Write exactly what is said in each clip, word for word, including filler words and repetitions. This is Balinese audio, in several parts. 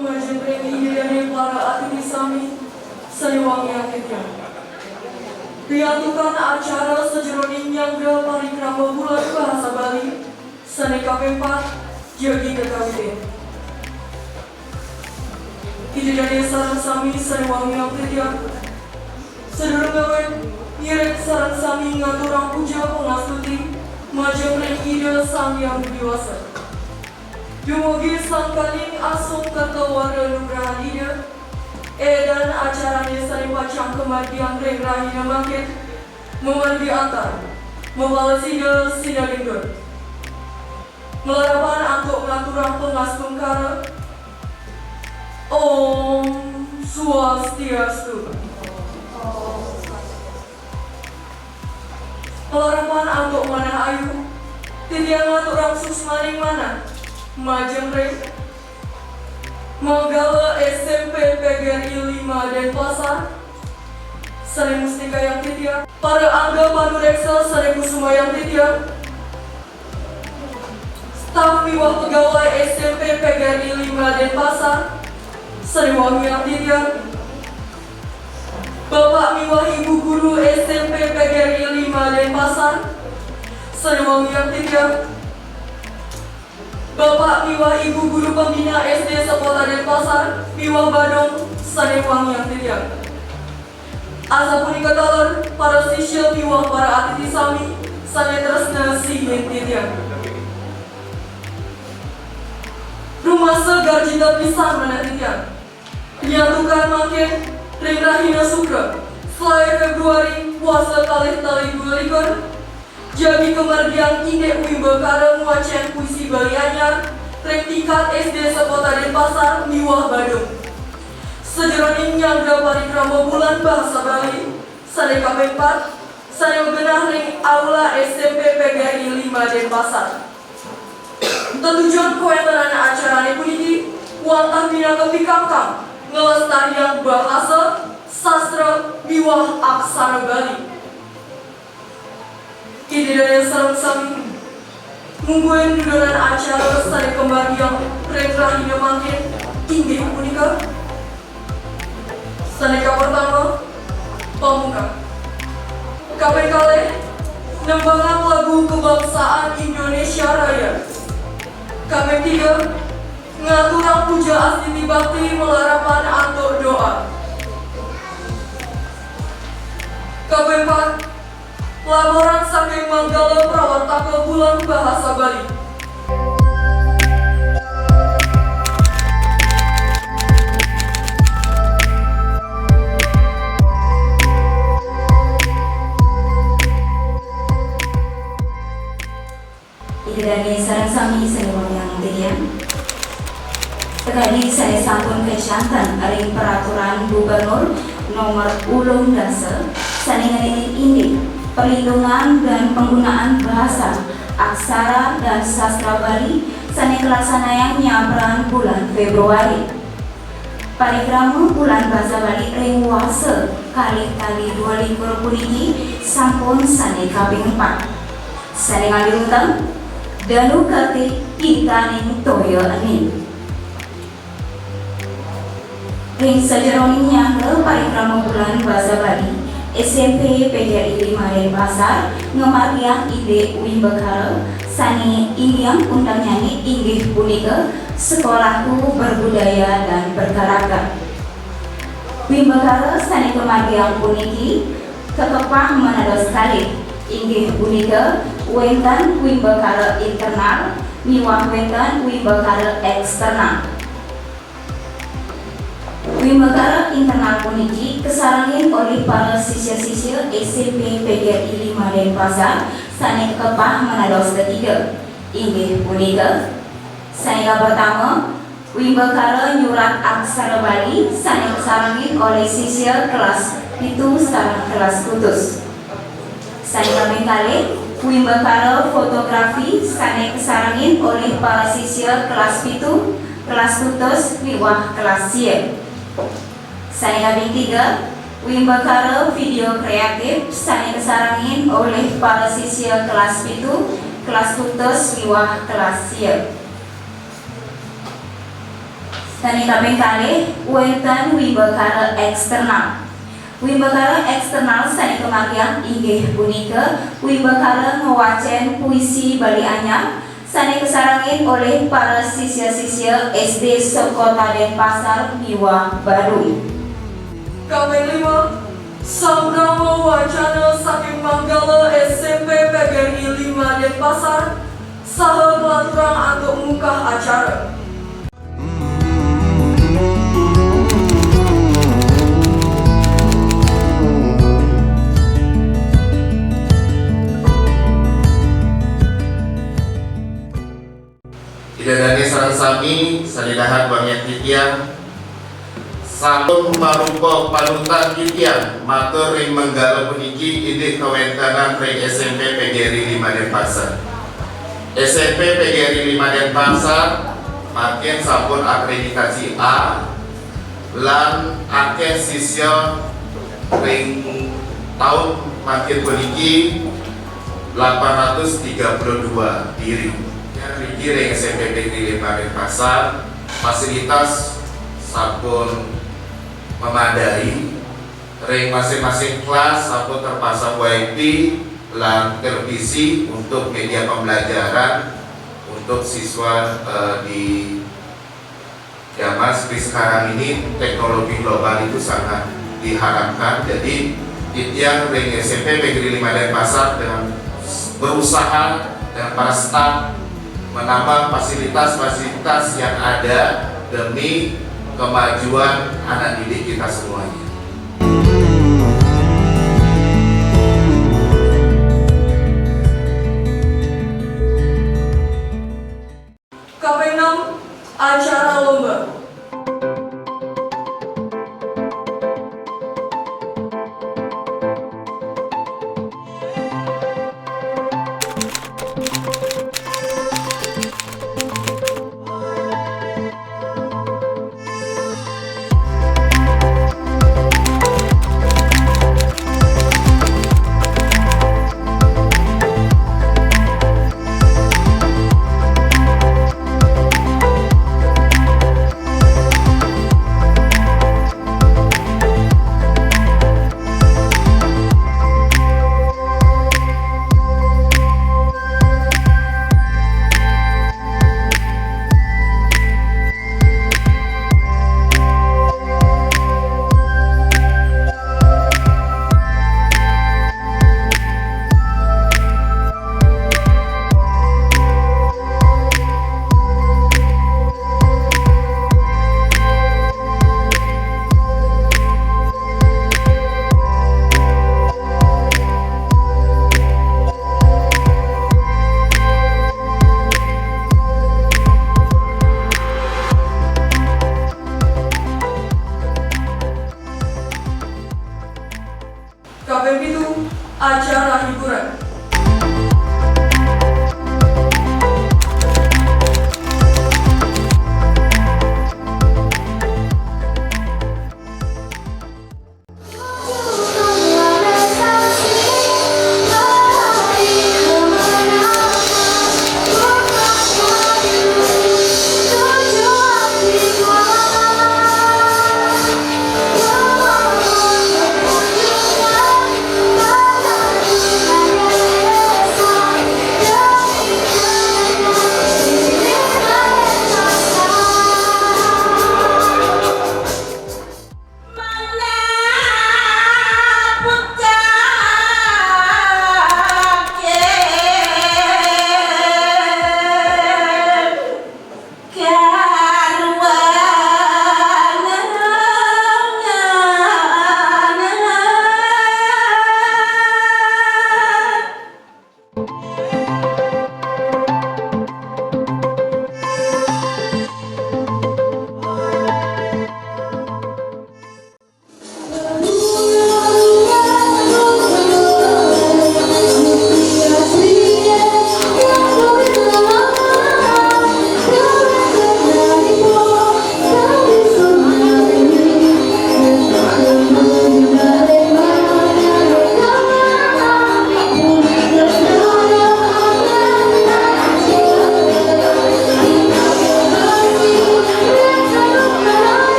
Majeng ring Ida dané para atiti sami, sané wangiang titiang. Riantukan acara sajeroning nyanggra parikrama Bulan Bahasa Bali sané kaping pat, jagi kakawitin. Ida dané sareng sami sané wangiang titiang. Sadurung ngawit, ngiring sareng sami ngaturang puja pangastuti majeng ring Ida Sang Hyang Widhi Wasa. Dumugi sangkaning asung kerta wara nugrahan Ida, édan acarané sané pacang kamargiang ring rahina mangkin, mamargi antar, mapalesina sinadingdut. Malarapan antuk ngaturang pangastungkara. Om Swastiastu. Malarapan antuk manah ayu, titiang ngaturang suksmaning manah majeng ring manggala S M P P G R I lima Denpasar sané mustikayang titiang, para angga panuréksa sané kusumayang titiang, staf miwah pegawai S M P P G R I lima Denpasar sané wangiang titiang, Bapak miwah Ibu Guru S M P P G R I lima Denpasar sané wangiang titiang, Bapak miwah Ibu Guru Pembina S D Sekota Denpasar miwah Badung sané wangiang titiang. Asapunika taler para sisya miwah para atiti sami sané tresna sihin titiang. Rumasa garjita pisan manah titiang. Nyantukan mangkin ring rahina Sukra, selaé Fébruari, wasa kalih tali dua likur, jagi kamargiang indik wimbakara ngwacén puisi Bali anyar ring tingkat S D Sekota Denpasar miwah Badung. Sajeroning nyanggra parikrama Bulan Bahasa Bali sané kaping pat, sané magenah ring Aula S M P P G R I lima Denpasar. Tetujon kawéntenan acarané puniki wantah pinaka pikangkang nglestariang bahasa, sastra, miwah aksara Bali. Ida dané sareng sami, mungguing dudonan acara sané kamargiang ring rahina mangkin inggih punika, sané kapertama, pambuka. Kaping kalih, nembangang lagu kebangsaan Indonesia Raya. Kaping tiga, ngaturang puja astiti bakti malarapan antuk doa. Kaping pat, laporan saking Manggala Prawartaka Bulan Bahasa Bali. Ida dané sareng sami sané wangiang titiang. Sakadi sané sampun kacanten ring Peraturan Gubernur Nomor Ulung Dasa sané ngenénin indik perlindungan dan penggunaan bahasa, aksara, dan sastra Bali sané kalaksanayang nyabran bulan Fébruari. Parikrama Bulan Basa Bali ring wasa kalih tali dua likur puniki sampun sané kaping empat. Sané ngamiluntang, Danu Katih Intaning Toya Ening. Ring sajeroning nyanggra parikrama Bulan Basa Bali, S M P P G R I lima Denpasar ngamargiang indik wimbakara sané inggiang undangnyané inggih punika Sekolahku Berbudaya dan Berkarakter. Wimbakara sané kamargiang puniki kakepah manados kalih, inggih punika wénten wimbakara internal miwah wénten wimbakara éksternal. Wimbakara internal puniki kasarengin olih para sisya-sisya S M P P G R I lima Denpasar sané kakepah manados katiga, inggih punika, sané kapertama, wimbakara nyurat aksara Bali sané kasarengin olih sisya kelas pitu sareng kelas kutus. Sané kaping kalih, wimbakara fotografi sané kasarengin olih para sisya kelas pitu, kelas kutus miwah kelas sia. Sané kaping tiga, wimbakara video kreatif sané kasarengin olih para sisya kelas pitu, kelas kutus miwah kelas sia. Sané kaping kalih, wénten wimbakara éksternal. Wimbakara éksternal sané kamargiang inggih punika wimbakara ngwacén puisi Bali Anyar sané kasarengin olih para sisya-sisya S D Sekota Denpasar miwah Badung. Kaping lima, sambrama wacana saking manggala S M P P G R I lima Denpasar saha kalaturang antuk mungkah acara. Ida dané sareng sami, sané dahat wangiang titiang, sampun marupa panutan titiang matur ring manggala puniki indik kawéntenan ring S M P P G R I lima Denpasar. S M P P G R I lima Denpasar mangkin sampun akreditasi A, lan akéh sisya ring taun mangkin puniki delapan ratus tiga puluh dua diri. Ya, niki ring S M P P G R I lima Denpasar, fasilitas sampun memadai, ring masing-masing kelas sampun terpasang wifi lan televisi untuk media pembelajaran untuk siswa, eh, di zaman seperti sekarang ini, teknologi global itu sangat diharapkan. Jadi, titiang ring S M P P G R I lima Denpasar dengan berusaha dengan para staf menambah fasilitas-fasilitas yang ada demi kemajuan anak didik kita semuanya. Kaping enam, acara lomba.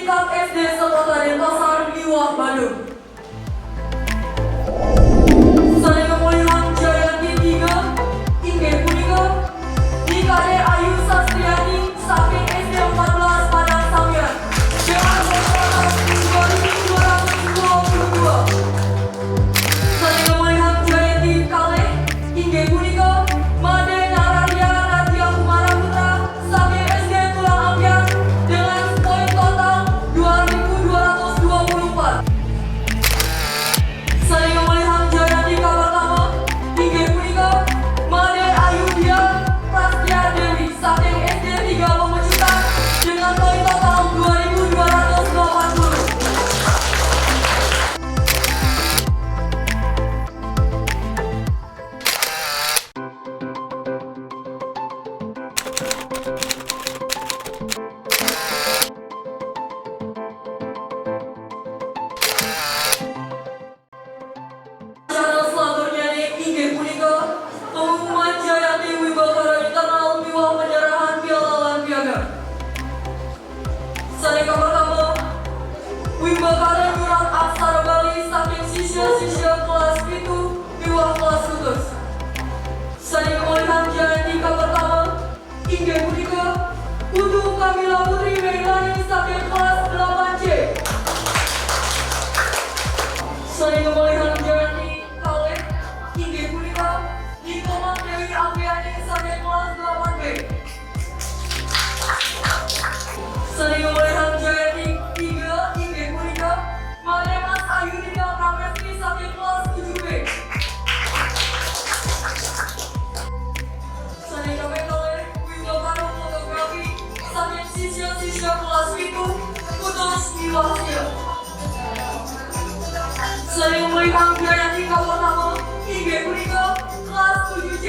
Tingkat S D Sekota Denpasar miwah Bandung. Sané ngamolihang jayanti tiga, inggih punika Ni Kadé Ayu Sastriani saking S D empat belas Padang Sambian dengan poin total dua ribu dua ratus dua puluh dua. Sané ngamolihang jayanti kalih, inggih punika Madé Nararia Radya Kumara Putra saking S D Tulang Ampiang dengan poin total dua ribu dua ratus dua puluh empat. Sané ngamolihang jayanti kapertama, inggih punika Madé Ayu Dian Prastya Dewi saking S D tiga Pemecutan dengan poin total dua ribu dua ratus delapan puluh. Acara selanjutnya inggih punika pengumuman jayanti Wimbakara Internal miwah penyerahan piala lan piagam. Sané kapertama, Wimbakara Nyurat Aksara Bali saking sisya-sisya kelas pitu miwah kelas tujuh. Sané ngamolihang jayanti kapertama, inggih punika Putu Kamila Putri Meilani saking kelas delapan C. Sané ngamolihang jayanti kalih, inggih punika Ni Komang Dewi Apriani saking kelas delapan B. Sané ngamolihang jayanti tiga, inggih punika Madé Mas Ayu Rina Pramesti saking kelas tujuh B. Sané kaping kalih, Wimbakara Fotografi saking sisya-sisya kelas pitu, Putus miwah Sia. Sané ngamolihang jayanti kapertama, inggih punika kelas tujuh C.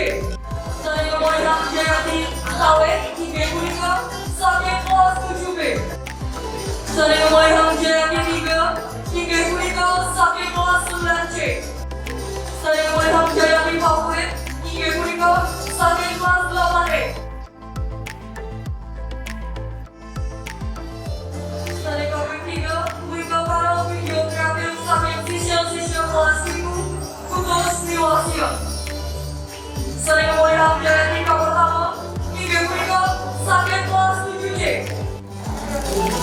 Sané ngamolihang jayanti kalih, inggih punika saking kelas tujuh B. Sané ngamolihang jayanti tiga, inggih punika saking kelas sembilan C. Sané ngamolihang jayanti favorit, inggih punika saking kelas delapan E. Sané kaping tiga, Wimbakara Video Kreatif saking sisya-sisya kelas pitu, Putus miwah Sia. Sané ngamolihang jayanti kapertama, inggih punika saking kelas tujuh C.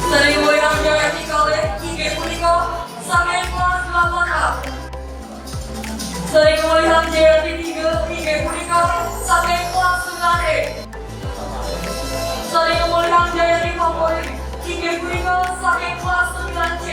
Sané ngamolihang jayanti kalih, inggih punika saking kelas delapan A. Sané ngamolihang jayanti tiga, inggih punika saking kelas sembilan E. Sané ngamolihang jayanti favorit, inggih punika saking kelas sembilan C.